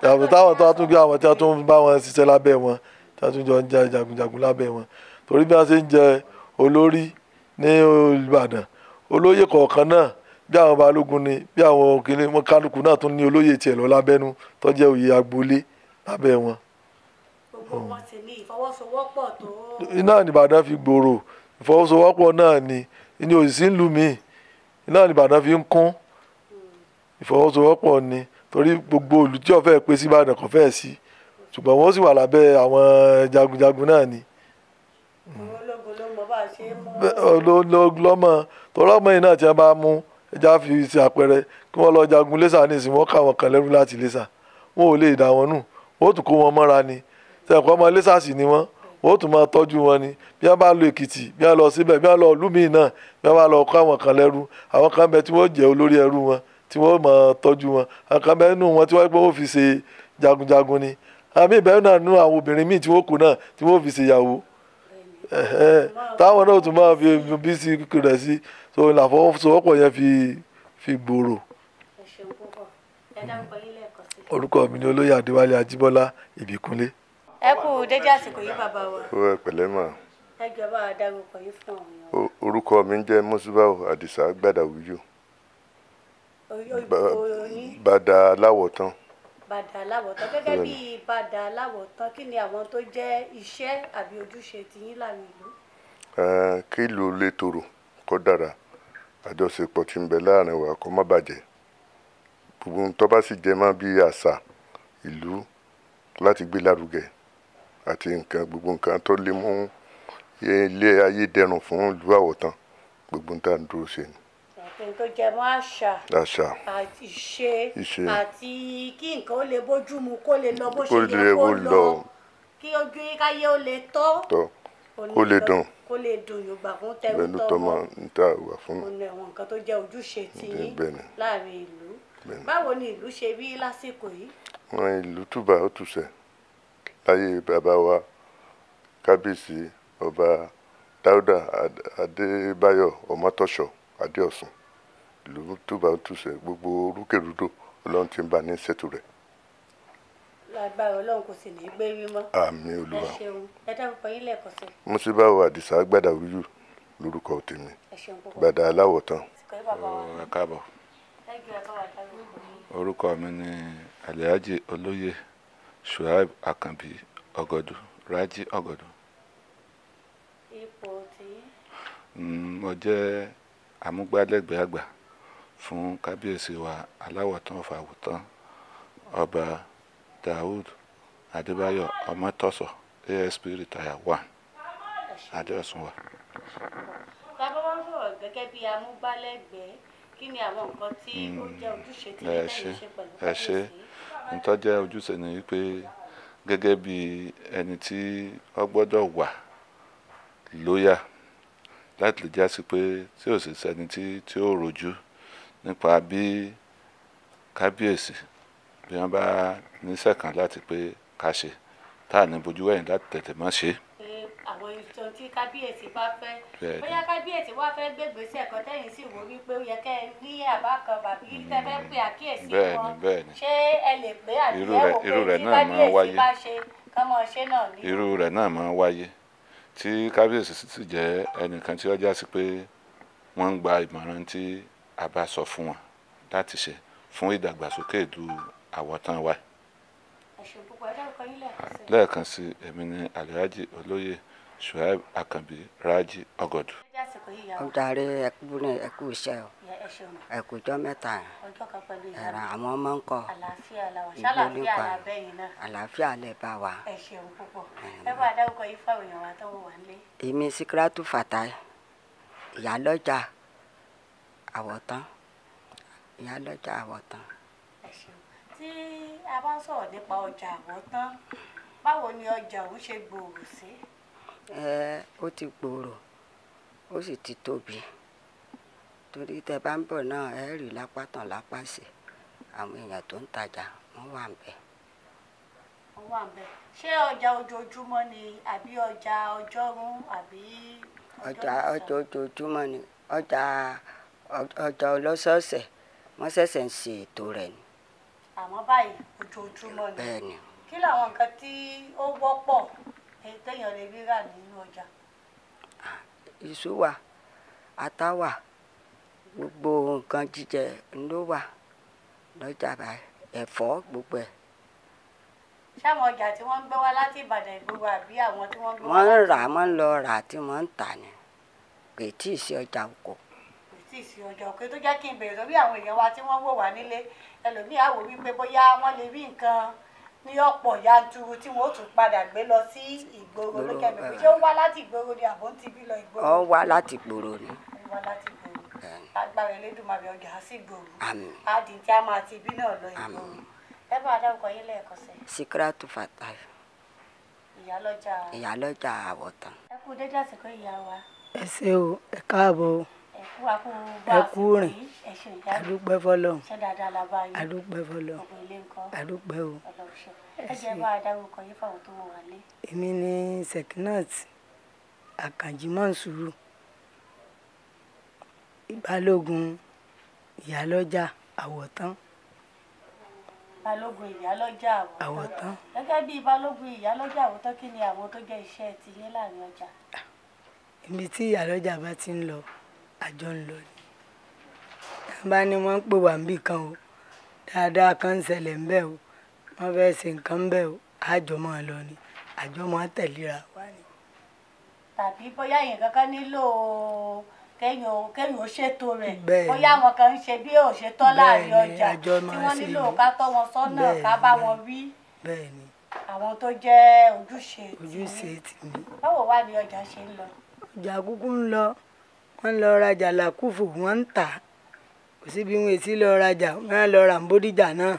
Táwọn tó tún gbé àwọn tí wọ́n tún bá wọn ṣiṣẹ́ lábẹ́ wọn, tí wọ́n tún jọ ń jẹ jagunjagun lábẹ́ wọn. Torí bí wọ́n ṣe ń jẹ olórí ní Ìbàdàn, olóyè kọ̀ọ̀kan náà bí àwọn Balógun ni, bí àwọn kìnní wọn, kálukú náà tún ní olóyè tiẹ̀ lọ lábẹ́nú tó jẹ́ òye agboolé lábẹ́ wọn. Gbogbo wọn sì ní ìfọwọ́sowọ́pọ̀ tó. Iná Ìbàdàn fi gbòòrò, ìfọwọ́sowọ́pọ̀ náà ni ní òsì ń lù mí, iná Ìbàdàn fi ń kún ìfọwọ́sowọ́pọ̀ ni, torí gbogbo ìlú tí ó fẹ́ pé sí Ìbàdàn kò fẹ́ sí, ṣùgbọ́n wọ́n sì wà lábẹ́ àwọn jagunjagun náà ni. Ológun ló mọ bá a ṣe mú. Lọ́mọ torí ọmọ yìí náà tí wọ́n bá mú ẹja fi ṣe àpẹẹrẹ kí wọ́n lọ jagun Iléṣà ní ìsìn, wọ́n ká wọn kan lẹ́rú láti Iléṣà, wọn ò lè dà wọ́n nù, wọ́n ó tún kó wọn mọ́ra ni. Sẹ̀kọ́ ọmọ Iléṣà sì ni wọ́n, wọ́n ó tún máa tọ́jú wọn ni. Bí wọ́n bá lọ Èkìtì, bí wọ́n lọ síbẹ̀, bí wọ́n lọ ìlú míì náà, bí wọ́n bá lọ kó àwọn kan lẹ́rú, àwọn kan bẹ tí wọ́n jẹ́ olórí ẹrú wọn tí wọ́n máa tọ́jú wọn, àwọn kan bẹ nínú wọn tí wọ́n pé wọ́n fi ṣe jagunjagun ni. Àmì ìbẹ̀rù náà nínú àwọn obìnrin míì tí wọ́n kó náà tí wọ́n fi ṣe ìyàwó, táwọn náà tún máa fi bí sí rẹ̀ sí, so ìlàfọwọ́sowọ́pọ̀ yẹn fi gbòòrò. Orúkọ mi ni olóyè Adéwálé Ajíbọ́lá Ìbíkúnlé. Ẹ kú dédé àsìkò yìí bàbá wa. Ó pẹ̀lẹ́ mà. Ẹ jọ̀ọ́ bá wa dárúkọ yín fún àwọn èèyàn. Orúkọ mi ń jẹ́ Mọ́síbáwò Àdìsá Gbàdàwíyù. Bàdà Aláwọ̀tán. Bàdà Aláwọ̀tán. Gẹ́gẹ́ bí Bàdà Aláwọ̀tán, kí ni àwọn tó jẹ́ iṣẹ́ àbí ojúṣe tiyín láàrin ìlú? Kí ìlú lè tòrò kó dára, àjọṣepọ̀ tí ń bẹ láàrin wa kó má bàjẹ́. Gbogbo ohun tó bá sì jẹ mọ́ bí àṣà ìlú láti gbé lárugẹ àti nǹkan gbogbo nǹkan tó lè mú ilé ayé dẹrùn fún ìlú Àwọ̀tán, gbogbo ohun tá à ń dúró ṣe ni. Ọ̀pẹ tó jẹ mọ́ àṣà àti ìṣe àti kí nǹkan ó lè bójú mu, kó lè lọ bó ṣe yẹ kó lọ, kí ojú káyé ó lè tọ́, kó lè dùn, kó lè dùn Yorùbá fún tẹrú tọmọ òun ẹ̀wọ̀n nǹkan tó jẹ́ ojúṣe tiyín láàrin ìlú. Báwo ni ìlú ṣe rí lásìkò yìí? Wọn ìlú túbà ó túṣẹ láyé bàbá wa kábíyèsí ọba Dáúdà Adébáyọ̀ Ọmọtọ́ṣọ̀ Adéọ̀sùn. Ìlú túbà ó túṣẹ, gbogbo rúkèrúdò Ọlọ́run ti ń bá ní ṣètò rẹ̀. Lágbára Ọlọ́run kò sì ní í gbé rí mọ́. Àmín Olúwa. Ẹ ṣeun, ẹ dárúkọ yín lẹ́ẹ̀kan sí. Mọ́síbáwò Àdìsá Gbàdàwíyù lórúkọ tèmi. Ẹ ṣeun púpọ̀. Bàdà Aláwọ̀tán. Ẹ káàbọ̀. Orúkọ mi ni Alhaji Olóyè Shuaib Akanbi Ọ̀gọ̀dù, Rájí Ọ̀gọ̀dù. Ipò tí? Mo jẹ́ amúgbálẹ́gbẹ̀ẹ́ àgbà fún kábíyèsí wa Aláwọ̀tán of Àwọ̀tán, Ọba Daoud Adébáyọ̀ Ọmọtọ́ṣọ̀, ASP Retire 1, Adéọ̀sùn wa. Bàbá wa ń sọ̀rọ̀ gẹ́gẹ́ bí amúgbálẹ́gbẹ̀ẹ́, kí ni àwọn nǹkan tí ó jẹ́ ojúṣe tí ẹ ṣe pẹ̀lú ẹ ṣe ntọ́ jẹ́ ojúṣe ni wípé gẹ́gẹ́ bí ẹni tí ó gbọ́dọ̀ wà lóyà láti lè jásí pé tí ò sì sẹ́ni tí ó rojú nípa bí kábíyèsí Bí wọ́n bá níṣẹ́ kan láti pé ká ṣe, tá à ní bojú wẹ̀yìn láti tètè má ṣe. Àwọn ìtàn tí kábíyèsí bá fẹ́, bóyá kábíyèsí wá fẹ́ gbégbèsè kan tẹ́yìn sì wò wípé ó yẹ kẹ́ ẹ ní àbá kan bàbí tẹ́ fẹ́ pè àkíyèsí wọn, ṣé ẹ lè pé àbí ẹ wò pé tí kábíyèsí bá ṣe kán mọ́ ṣe náà ní. Irú rẹ̀ náà máa ń wáyé tí kábíyèsí sì jẹ́ ẹnìkan tí ó já sí pé wọ́n ń gba ìmọ̀ràn tí a bá sọ fún wọn láti ṣe fún ìdàgbàsókè ìlú Àwọ̀tán wa. Lẹ́ẹ̀kan sí, èmi ni Alhaji Olóyè Shuaib Akanbi Raji Ọgọdù. Ó darí, ẹkú iṣẹ́ o, ẹkú ọjọ́ mẹ́ta, ẹ̀rọ àwọn ọmọ ń kọ́ ìlú nípa àlàáfíà lè bá wa. Èmi Síkírátù Fatai, ìyálọ́jà Àwọ̀tán, ìyálọ́jà Àwọ̀tán. Tí a bá ń sọ̀rọ̀ nípa ọjà Àwọ̀tán, báwo ni ọjà òun ṣe gbòòrò sí? Ó ti gbòòrò, ó sì ti tóbi, torí tẹ bá ń bọ̀ náà ẹ rí lápá tán lápá sí, àwọn èèyàn tó ń tajà wọ́n wà ń bẹ̀. Wọ́n wà ń bẹ̀. Ṣé ọjà ojoojúmọ́ ni àbí ọjà ọjọ́rú àbí? Ọjà ojoojúmọ́ ni, ọjà ọlọ́sọ̀ọ̀sẹ̀, wọ́n ṣẹ̀ṣẹ̀ ń ṣe ètò rẹ̀ ni. Àmọ́ báyìí ojoojúmọ́ ni. Bẹ́ẹ̀ni. Kí làwọn nǹkan tí ó wọ́pọ̀ téèyàn lè rí rà nínú ọjà? Iṣu wà, ata wà, gbogbo nǹkan jíjẹ ló wà lọ́jà báyìí, ẹ̀fọ́ gbogbo ẹ̀. Ṣáwọn ọjà tí wọ́n ń gbé wá láti Ìbàdàn ìgboro àbí àwọn tí wọ́n ń gbé wá? Wọ́n ń rà, wọ́n ń lọ rà tí wọ́n ń tà ni, kò tí ì sí ọjà oko. Kò tí ì sí ọjà oko. Tó jẹ́ kí n bèrè lórí àwọn èèyàn wa tí wọ́n wò wá nílé, ẹlòmíì á wò wípé bóyá wọ́n lè rí nǹkan ní ọ̀pọ̀ yanturu tí wọ́n ó tún padà gbé lọ sí ìgboro ló kẹ́mi pé ṣé ó wá láti ìgboro ni àbó ń ti bí lọ ìgboro? Ó wá láti ìgboro ni. Ó wá láti ìgboro. Agbára Elédùmarè ọjà á sì gbòòrò. Àmín. Á di tí a máa ti bí náà lọ ìgboro. Ẹ bá a dárúkọ yín lẹ́ẹ̀kan sí. Síkírátù Fatai. Ìyálọ́jà. Ìyálọ́jà Àwọ̀tán. Ẹ kú dédé àsìkò ìyá wa. Ẹ ṣé o, ẹ káàbọ̀ o. Ẹ kú rìn, àdúpẹ́ fọ́lọ́run, àdúpẹ́ fọ́lọ́run, àdúpẹ́ o. Ẹ jẹ́ bá a dárúkọ yín fáwọn tó wà lé. Èmi ni Sekinat Àkànjí Mọ́nsúrù, Balógun Ìyálọ́jà Àwọ̀tán. Balógun Ìyálọ́jà Àwọ̀tán. Gẹ́gẹ́ bí Balógun Ìyálọ́jà Àwọ̀tán, kí ni àwọn tó jẹ́ iṣẹ́ ti yín láàrin ọjà? Ibi tí ìyálọ́jà bá ti ń lọ, àjọ ń lọ ni. Bá ní wọ́n ń pè wá níbì kan o, dáadáa kan ń ṣẹlẹ̀ ń bẹ̀ o, wọ́n fẹ́ ṣe nǹkan ń bẹ̀ o, àjọ máa lọ ni, àjọ máa tẹ̀léra wa ni. Tàbí bóyá èèyàn kankan nílò kéèyàn ó ṣètò rẹ̀, bóyá àwọn kan ń ṣe bí ò ṣe tọ́ láàrin ọjà tí wọ́n nílò ká tọ́ wọn sọ́nà, ká bá wọn wí. Bẹ́ẹ̀ni. Àwọn tó jẹ́ ojúṣe tèmi. Báwo wá ni ọjà ṣe ń lọ? Ọjà kúkú ń lọ, wọ́n lọ rajà làkúfò, wọ́n ń tà, kò síbi wọn èsì lọ rajà, wọ́n lọ ra Bódìjà náà,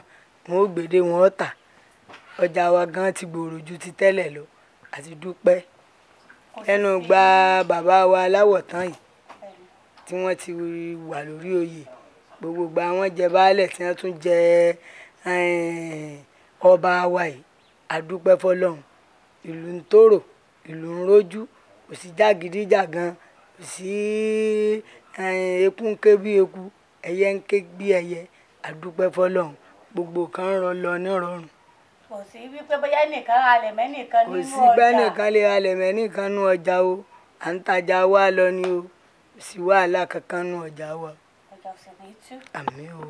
wọn ò gbèdé wọn ó tà. Ọjà wa gan ti gbòòrò ju ti tẹ́lẹ̀ lọ, àti dúpẹ́ lẹ́nu gba bàbá wa Aláwọ̀tán yìí tí wọ́n ti wà lórí oyè, gbogbo gba wọ́n jẹ baálẹ̀ tí wọ́n tún jẹ ọba wa yìí, àdúpẹ́ fọ́lọ́run. Ìlú ń tòrò, ìlú ń rójú, kò sí jàgídíjàgan, kò sí eku ń ké bí eku, ẹyẹ ń ké bí ẹyẹ, àdúpẹ́ fọ́lọ́run, gbogbo kan ń rọ lọ nírọ̀rùn. Kò sí wípé bóyá nìkan halẹ̀ mẹ́nìkan nínú ọjà. Kò sí bẹ́ẹ̀ nìkan lè halẹ̀ mẹ́nìkan nínú ọjà o, à ń tajà wa lọ ni o, kò sí wàhálà kankan nínú ọjà wa. Ọjà ò sì ní tú. Àmín o.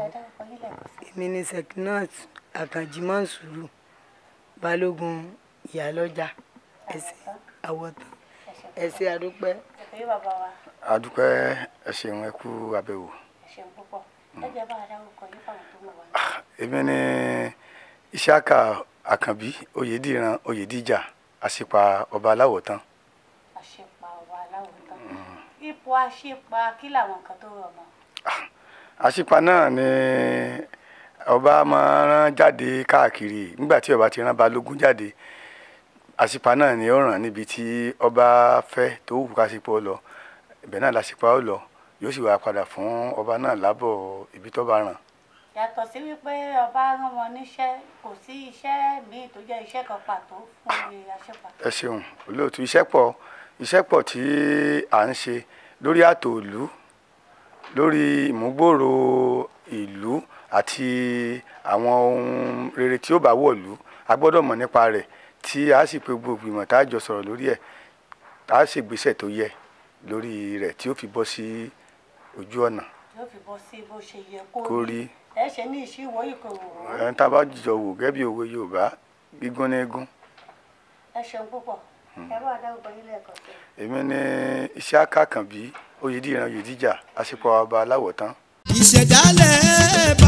Èmi ni Sekinat Àkànjí Mọ́nsúrù, Balógun Ìyálọ́jà ẹsẹ̀ Àwọ̀tán. Ẹ ṣé, àdúpẹ́. Àdúpẹ́, ẹ ṣeun, ẹ kú àbẹ̀wò. Èmi ni Isiaka Àkànbí Oyèdìran Oyèdìjà, àṣìpa ọba Aláwọ̀tán. Àṣìpa ọba Aláwọ̀tán. Ipò àṣìpa kí làwọn nǹkan tó rọ̀ mọ́? Àṣìpa náà ni ọba máa rán jáde káàkiri nígbà tí ọba ti rán balógun jáde. Àṣìpa náà ni ó ràn níbi tí ọba fẹ́ tó wù kásìpọ̀ lọ, ibẹ̀ náà làṣìpa ó lọ, yóò sì wá padà fún ọba náà lábọ̀ ibi tó bá ràn. Yàtọ̀ sí wípé ọba rán wọn níṣẹ́, kò sí iṣẹ́ míì tó jẹ́ iṣẹ́ kan pàtó fún oyè Aṣípa? Ẹ ṣeun olóòtú. Iṣẹ́ pọ̀ tí à ń ṣe lórí ààtò ìlú, lórí ìmúgbòòrò ìlú àti àwọn ohun rere tí ó bá wọ̀lú. A gbọ́dọ̀ mọ̀ nípa rẹ̀, tí a sì pe gbogbo ìgbìmọ̀ tá a jọ sọ̀rọ̀ lórí ẹ̀, tá a sì gbéṣẹ̀ tó yẹ lórí rẹ̀ tí ó fi bọ́ sí ojú ọ̀nà. Tí ó fi bọ́ sí bó ṣe yẹ kó kó rí. Ẹ ṣe ní ìṣíwò ìkòwò. Ẹni tá a bá jọ wò gẹ́gẹ́ bí òwe Yorùbá, gígùn ní gún. Ẹ ṣeun púpọ̀. Ẹ bá dárúkọ yín lẹ́ẹ̀kan sí i. Èmi ní Isiaka Àkànbí Oyèdìran Oyèdìjà, Aṣípa ọba Aláwọ̀tán. Ìṣẹ̀dálẹ̀.